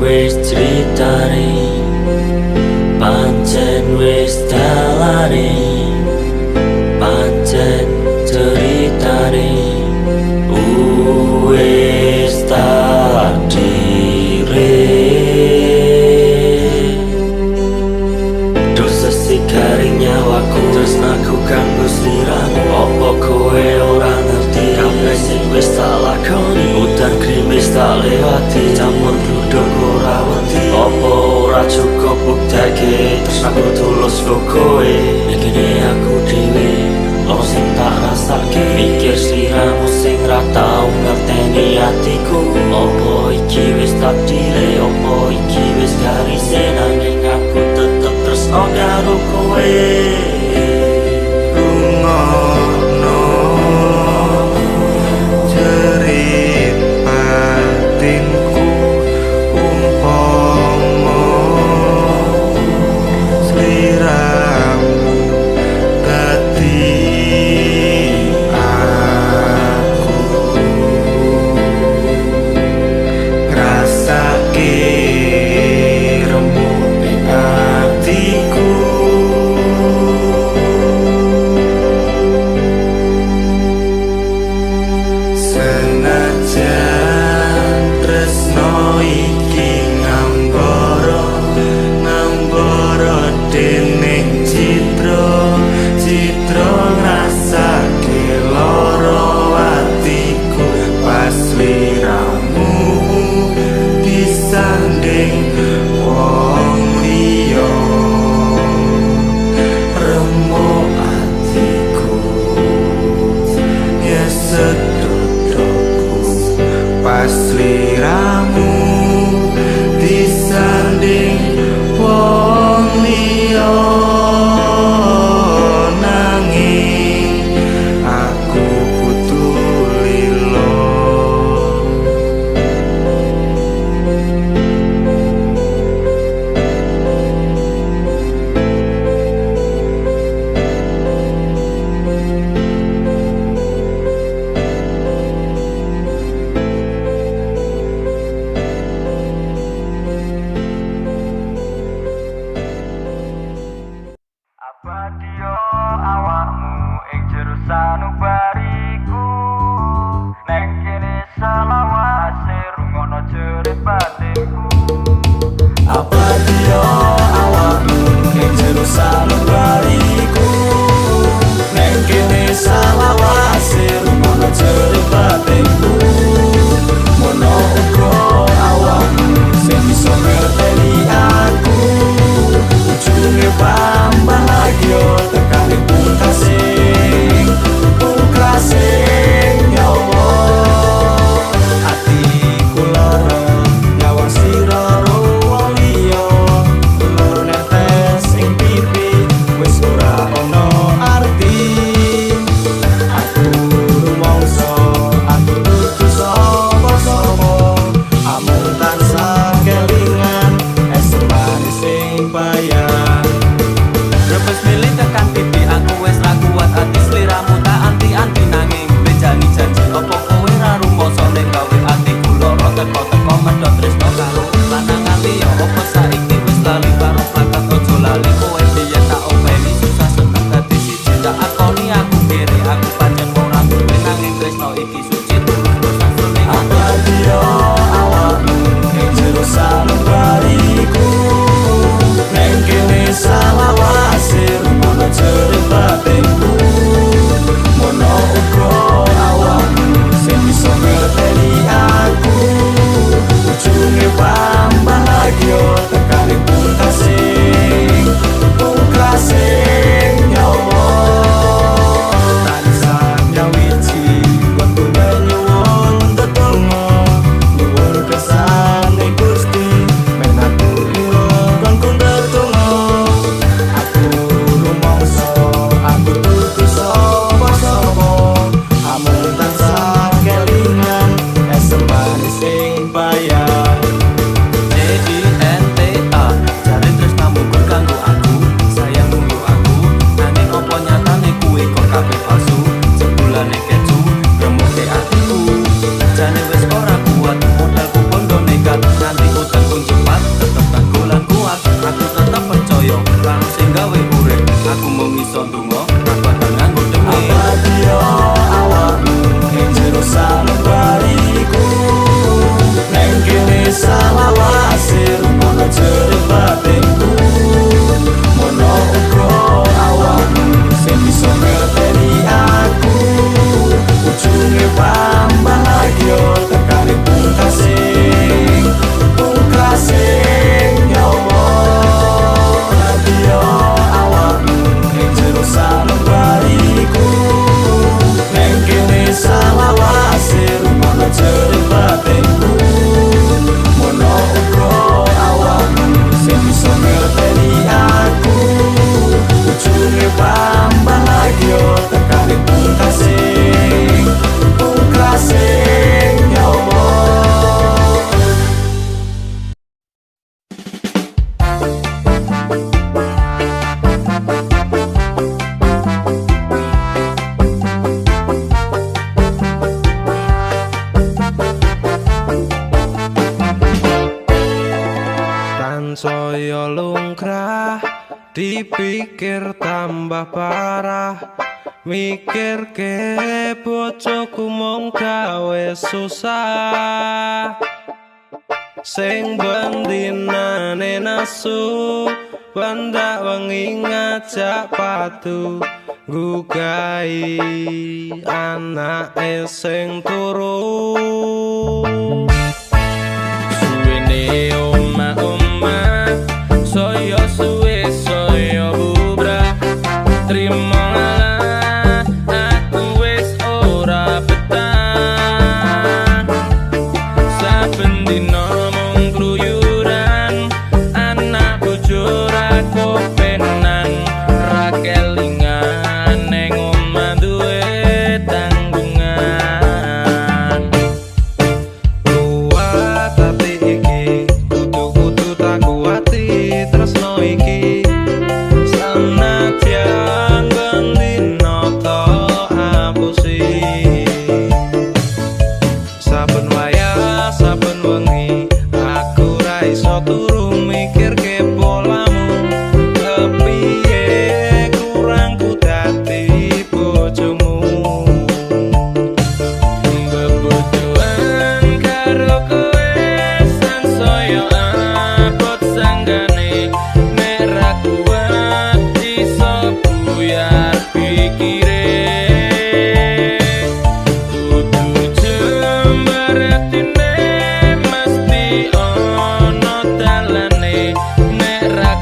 Wis critane, pancen wis dalane, pancen ceritane wis takdire. Duh, sesi garing nyawaku, tresnaku kanggo sliramu. Opo kowe ora ngerti kabeh sing wis tak lakoni? Udan grimis tak lewati, campur gluduk ora wedi. Opo ora cukup bukteke tresnaku tulus kanggo kowe? Ning aku dhewe loro sing tak rasake, mikir sliramu sing ra tau ngerteni atiku. Opo iki wis takdire? Opo iki wis garise? Nanging aku tetep tresno karo kowe. Rungokno jerit batinku, umpama sliramu dadi aku, ngrasake Sansaya lungkrah, dipikir tambah parah. Mikirke bojoku mung gawe susah. Sing bendinane nesu, pendak wengi ngajak padu, nggugahi anake sing turu. Suwene omah-omah saya suwe saya bubrah. Trimo ngalah, aku wis ora betah. Saben dina mung kluyuran, anak bojo ra kopenan, ra kelingan neng omah duwe tanggungan. Kuat ati iki, kudu-kudu tak kuati tresno iki. Sanadyan bendina tok apusi. Saben wayah, saben wengi, aku ra iso turu mikirke polamu. Kepiye kurangku dadi bojomu? Bebojoan karo kowe sansaya abot sanggane. Nek ra kuat iso buyar pikire. Dudu jembar atine, mesti ana dalane. Nek ra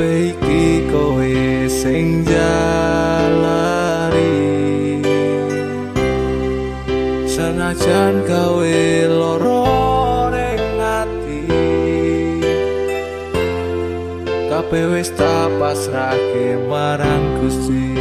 Kabeh iki kowe sing jalari. Senajan gawe loro ning ati, kabeh wis tak pasrahke marang Gusti.